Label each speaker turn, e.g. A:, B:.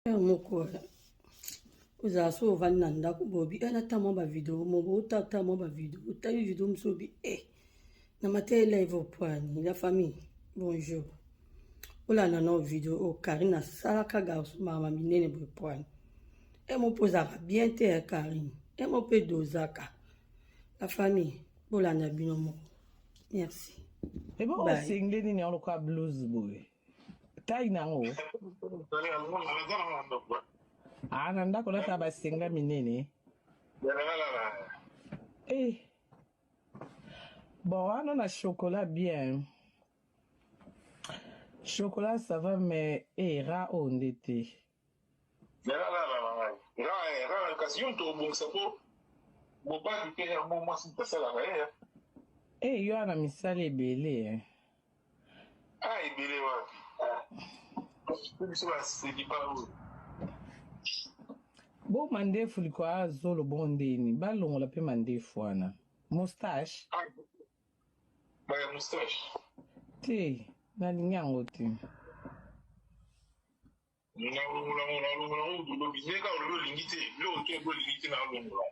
A: Heure moko ozala so ovandi na ndako bobi eh, nata mwa bavideo moko otata mwa bavideo otali video mosusu obi eh, na mateli live opoani la famille bonjour olanda nao video oyo Karine asalaka garçon makambo minene boye poani e mo mpo ozalaka bien te ya Karine e mo mpe dozaka la famille bolanda bino moko merci.
B: Ebo osengle nini yango lokola blouse boye taille nango ah na ndako nata basenga minene eh bon wana na chocolat bien chocolat ça va mais eh ra oyo nde te.
C: Ra kasi yo moto obongisa mpo mobali te yango mwasi moto asalaka ye.
B: Eh yo wana misala ebele eh.
C: Ah ebele wapi mpe biso baseliba oyo.
B: Bo mandefu likolo ya zolo bo ndeni balongola mpe mandefu wana moustache.
C: Ah, baya moustache
B: te nalingi yango te.
C: Nalongola yango, nalongola yango, olobi ndenge kaka olobi olingi te biloko te olingi te nalongola.